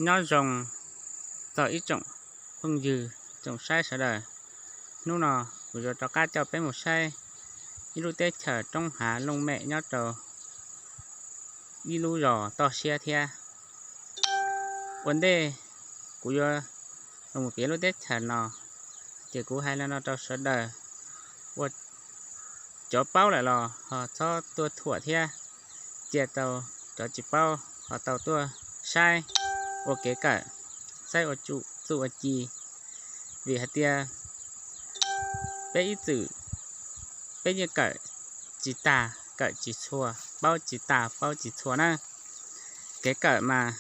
Nyob zoo txog ib tsoom phooj ywg tsoom saib sawv daws. Hnub no kuv yuav rov qab coj peb mus saib ib lub teb chaws roob hav looj mem nyob rau ib lub zos toj siab thiab. Ua ntej kuv yuav los mus piav lub teb chaws no, ces kuv hais li no rau sawv daws, ua cov paub lawm los ho txhob tuaj thuam thiab, cia rau cov tsis paub ho tau tuaj saib ua kev kawm, saib ua txuj ua ci. Vim hais tias peb ib txwm peb yeej kawm tsis tag kawm tsis txhua, paub tsis tag paub tsis txhua na. Kev kawm mas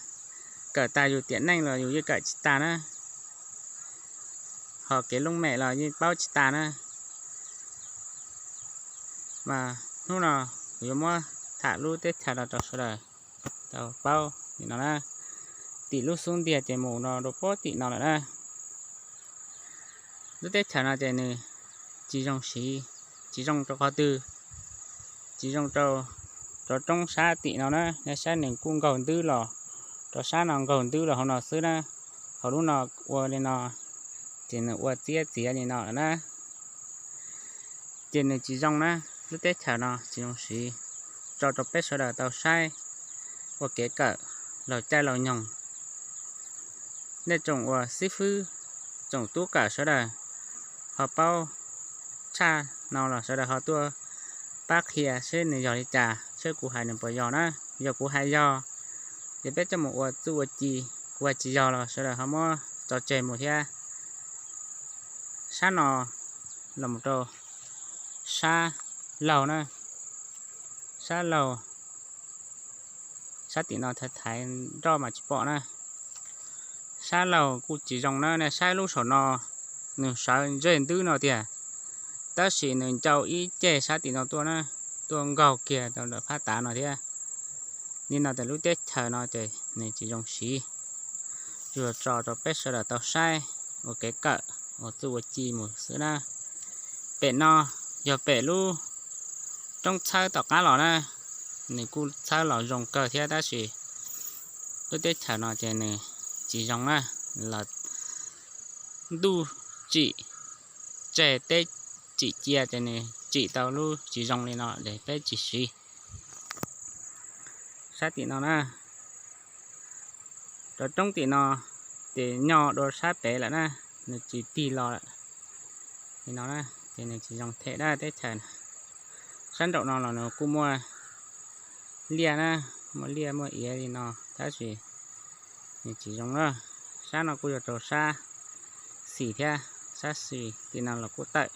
kawm tag yus tiam neej los yus yeej kawm tsis tag na, ho kev looj mem los yeej paub tsis tag na. Mas hnub no kuv yuav muab tham lub teb chaws no rau sawv daws tau paub li no na. Tim lub xub ntiag ces mus no rau pob tim no lawm na. Lub teb chaws no ces nws tsis zoo siv, tsis zoo rau qhov twg? Tsis zoo rau cov roob sab tim no na, nej saib nws kuj nkaug ntwb los, rau sab no nkaug ntwb los hauv no xwb na. Hauv lub no ua li no, ces nws ua txiab txiav li no lawm na. Ces nws tsis zoo na, lub teb chaws no tsis zoo siv, tso rau peb sawv daws tau saib ua kev kawm laug caij laug nyoog. Nej tsoom uas xib fwb, tsoom tub kawm sawv daws ho paub tshaj no los sawv daws ho tuaj pab qhia seb nws yog li cas, seb kuv hais nws puas yog na. Yog kuv hais yog, ces peb coj mus ua txuj ua ci, kuv hais tsis yog los sawv daws ho muab tso tseg mus thiab. Sab no los mus rau sab laug na, sab laug, sab tim no thaiv thaiv nroj mas tsis pom na. Sab laug kuj tsis zoo na, nej saib lub saum no, nws sawv ntsej ntwb no tiag, tab sis nws ncau ib ceg sab tim no tuaj na, tuaj nkaug kiag rau ntawm phab tav no thiab. Li no ces lub teb chaws no ces nws tsis zoo siv, tsuas tso rau peb sawv daws tau saib ua kev kawm, ua txuj ua ci mus xwb na. Pem no yog pem lub roob txhawb tom qab los na, nws kuj txhawb los zoo kawg thiab tab sis lub teb chaws no ces nws tsis zoo na, los ntuj tsim tseg teb tsim cia ces nws tsim tau lub tsis zoo li no ces peb tsis siv. Sab tim no na, cov roob tim no ces nyo dua sab pem lawm na, nws tsis tig los lawm. Li no na, ces nws tsis zoo them dab teb chaws. Sab nraum no los nws kuj muaj liaj na, muaj liaj muaj iav li no tab sis nws tsis zoo na. Sab no kuj yuav rau sab xis thiab, sab xis tim no los kuj tawm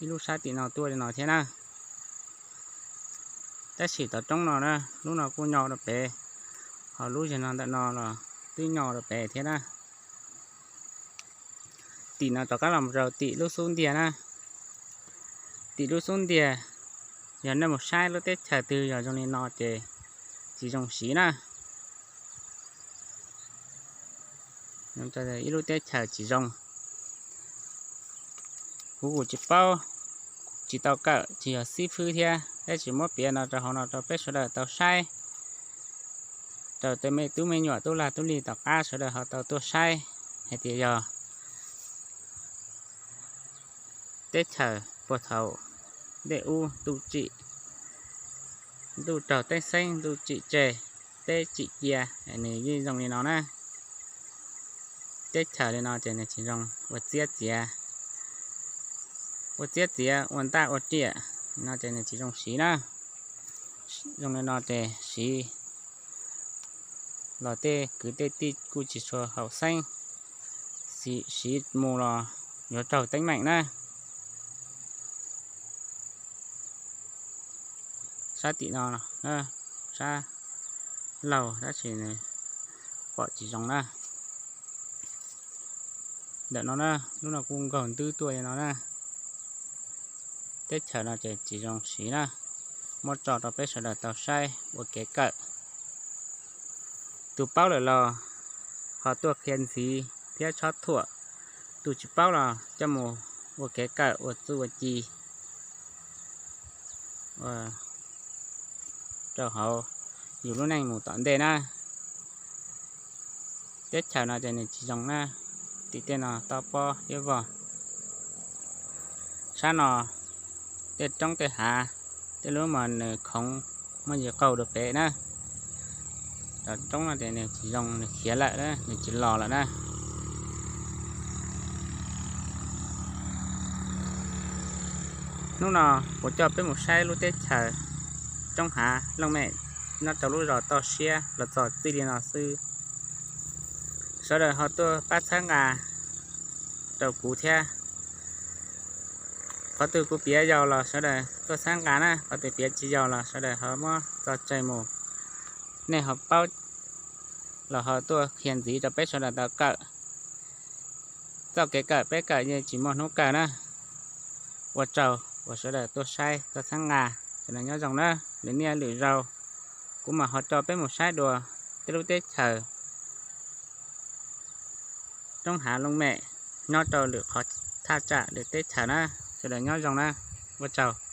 ib lub sab tim no tuaj li no thiab na. Tab sis cov roob no na, lub no kuj nyo rau pem, ho lub zem no ntawm no los twb nyo rau pem thiab na. Tim no rov qab los rau tim lub xub ntiag na. Tim lub xub ntiag, yog nej mus saib lub teb chaws twg yog zoo li no ces tsis zoo siv na. Ib lub teb chaws tsis zoo. Kuv kuj tsis paub, tsis tau kawm, tsis yog xib fwb thiab, tab sis muab piav no rau hauv no rau peb sawv daws tau saib, rau tej me tub me nyuam tub lag tub lig tom qab sawv daws ho tau tuaj saib hais tias yog teb chaws puag thaum ntej ub ntuj tsim, ntuj raug teeb xeeb ntuj tsim tseg, teb tsim cia, nws yeej zoo li no na. Teb chaws li no ces nws tsis zoo ua txiab txiav, ua txiab txiav ua ntaj ua riam no ces nws tsis zoo siv na. Zoo li no ces siv los tej kwv tej tij kuj tsis tshua haum xeeb, siv mus los yuav raug teeb meem na. Sab tim no, sab laug tab sis nws pom tsis zoo na. Ntawm no na, lub no kuj nkaug ntwb tuaj li no na. Teb chaws no ces tsis zoo siv na, muab tso rau peb sawv daws tau saib ua kev kawm. Tus paub lawm los ho tuaj qhia ntxiv thiab txhob thuam, tus tsis paub los coj mus ua kev kawm ua txuj ua ci rau hauv yus lub neej mus tom ntej na. Teb chaws no ces nws tsis zoo na, tim tej no tob pob thiab vog. Sab no tej roob tej hav, tej lub mas nws khoov muaj yim qaug dua pem na. Cov roob no ces nws tsis zoo, nws khiav lawm, nws tsis los lawm na. Hnub no kuv coj peb mus saib lub teb chaws roob hav looj mem nyob rau lub zos toj siab los txog txij li no xwb. Sawv daws ho tuaj pab txhawb nqa rau kuv thiab. Qhov twg kuv piav yau los sawv daws tuaj txhawb nqa na, qhov twg piav tsis yau los sawv daws ho muab tso tseg mus. Nej ho paub los ho tuaj qhia ntxiv rau peb sawv daws tau kawm. Txoj kev kawm peb kawm yeej tsis muaj hnub kawg na. Ua tsaug uas sawv daws tuaj saib tuaj txhawb nqa, sawv daws nyob zoo na. Lwm niaj lwm zaus kuv mam ho coj peb mus saib dua tej lub teb chaws roob hav looj mem nyob rau lwm qhov thaj tsam lwm teb chaws na. Sawv daws nyob zoo na, ua tsaug.